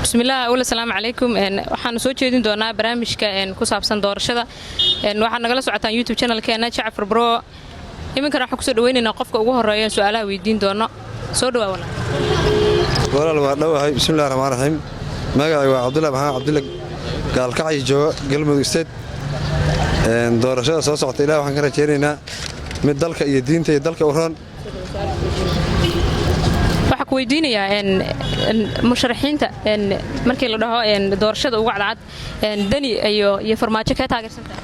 Bismillaah awal, asalaamu calaykum. Waxaanu soo jeedin doonaa barnaamijka ku saabsan doorashada. Waxaad nagala socotaan YouTube channelkeena Jacfar Bro. Iminkana waxaan kusoo dhaweynaynaa qofka ugu horeeya su-aalaha weydiin doono. Soo dhawaa, walaal. Walaal, waa dhowahay. Bismillahi raxmaan raxiim. Magacay waa Cabdullahi Maxamed Cabdulle, Gaalkacyo jooga, Galmudug State. Doorashada soo socota Ilaah waxaan ka rajaynaynaa mid dalka iyo diinta iyo dalka u roon. Waxaa ku weydiinayaa musharaxiinta markii la dhaho doorashada ugu cadcad, Deni iyo Farmaajo, kee taageersantahay?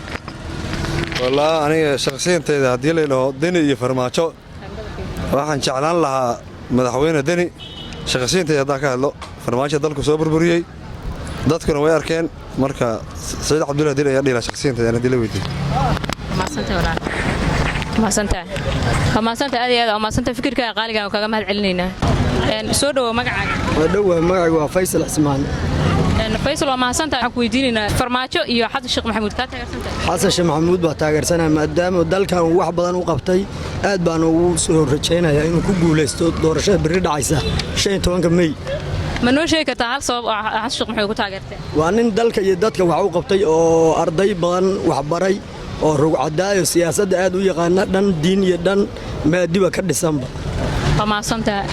Wallaahi, aniga shakhsiyantayda haddii la dhaho Deni iyo Farmaajo, waxaan jeclaan lahaa madaxweyne Deni. Shakhsiyantayda haddaan ka hadlo, Farmaajo dalku soo burburiyey, dadkuna way arkeen. Marka Saciid Cabdullahi Deni ayaa dhihi shakhsiyantayda haddii la weydiiyo. Waa mahadsantahay, aad iyo aad waa mahadsantahay. Fikirkaaga qaaliga kaga mahad celinaynaa. Soo dhawow, magacaaga? Waa dhowahay. Magacaygu waa Faysal Cismaan. Faysal, waa mahadsantahay. Waxaan ku weydiinaynaa Farmaajo iyo Xasan Sheekh Maxamuud, kaa taageersantahay? Xasan Sheekh Maxamuud baa taageersanaya, maadaama dalkan uu wax badan u qabtay. Aad baan ugu soo rajaynayaa inuu ku guulaysto doorashada berri dhacaysa, 15-ka Mey. Ma noo sheegi kartaa hal sabab oo Xasan Sheekh Maxamuud ku taageertay? Waa nin dalka iyo dadka wax u qabtay oo arday badan waxbaray oo rugcadaayo, siyaasadda aad u yaqaana, dhan diin iyo dhan maadiba ka dhisanba. Waa mahadsantahay.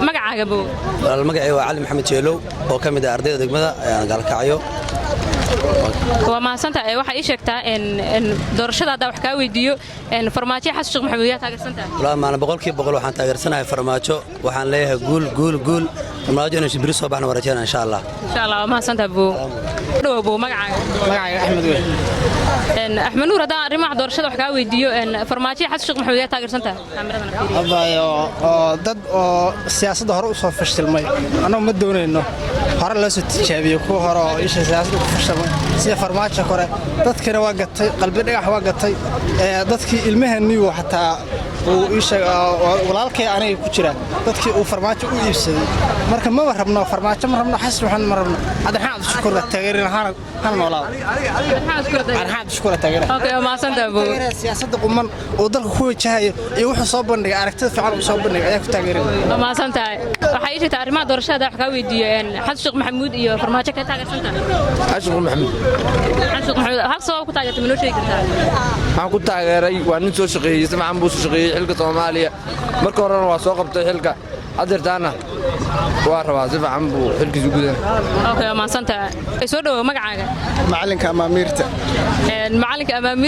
Magacaaga, bow? Walaal, magacay waa Cali Maxamed Jeelow oo ka mid ah ardayda degmada Gaalkacyo. Waa mahadsantahay. Waxaa ii sheegtaa, doorashada haddaa wax kaa weydiiyo, Farmaajo, Xasan Sheekh Maxamuud, yaa taageersantahay? Walaal, maalin 100% waxaan taageersanahay Farmaajo. Waxaan leeyahay guul, guul, guul Farmaajo. Inuu biri soo baxna waan rajaynaa, insha Allah. Insha Allah. Waa mahadsantahay, bow. Dhawow, bow, magacaaga? Magacayga Axmed wey. Axmed Nuur, haddaan arrimaha doorashada wax kaa weydiiyo, Farmaajo, Xasan Sheekh Maxamuud, yaa taageersantahay? Abayo, oo dad oo siyaasadda hore u soo fashilmay annagu ma doonayno. Hore loo soo tijaabiyey kuwa hore oo isha siyaasadda ku fashilmay, sida Farmaajo kore. Dadkina waa gatay, Qalbi Dhagax waa gatay. Dadkii ilmahaniyu xataa uu ii walaalkay aniga ku jira dadkii uu Farmaajo u iibsaday. Marka maba rabno Farmaajo, ma rabno. Xasan waxaan ma rabno. Cabdiraxmaan Cabdishakuur la taageerin, hana hana noolaado. Cabdiraxmaan Cabdishakuur la taageerin. Okay, waa mahadsantahay, bow. Siyaasadda quman uu dalka ku wajahayo iyo wuxuu soo bandhigay, aragtida fiican uu soo bandhigay ayaa ku taageerin. Waa mahadsantahay. Waxaa ii sheegtaa arrimaha doorashada wax kaa weydiiyo, Xasan Sheekh Maxamuud iyo Farmaajo, kee taageersantahay? Xasan Sheekh Maxamuud. Xasan Sheekh Maxamuud, hal sabab ku taageertay ma noo sheegi kartaa? Waxaan ku taageeray waa nin soo shaqeeyey, si fiican buu soo shaqeeyey xilka Soomaaliya. Marka horena waa soo qabtay xilka, hadeertaana waa rabaa, si fiican buu xilkiisu gudanay. Okay, waa mahadsantahay. Soo dhawow, magacaaga? Macalinka Amaamiirta. Macalinka Amaamiir.